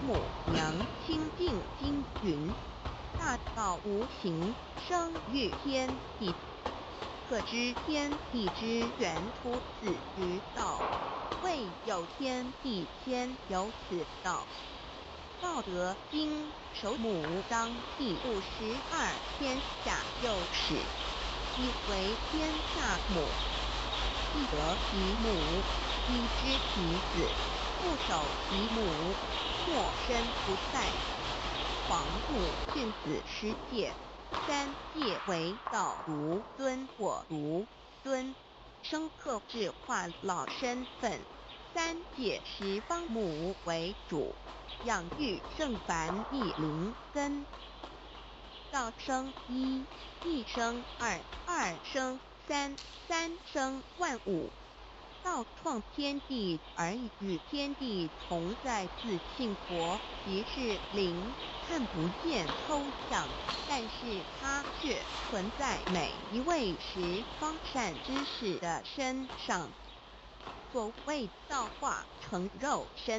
母娘清淨經云：大道無形，生於天地。可知天地之源出自於道，未有天地先有此道。道德經首母章第52天下有始，以為天下母。既得其母，以知其子，不守其母，莫身不在。王母訓子十誡，三誡為道獨尊我獨尊，生客制化老身份；三誡十方母為主，養育聖凡一靈根。道生一，一生二，二生三，三生萬物。道創天地而與天地同在，自性佛即是靈，看不見抽象，但是它卻存在每一位十方善知識的身上。所謂道化成肉身。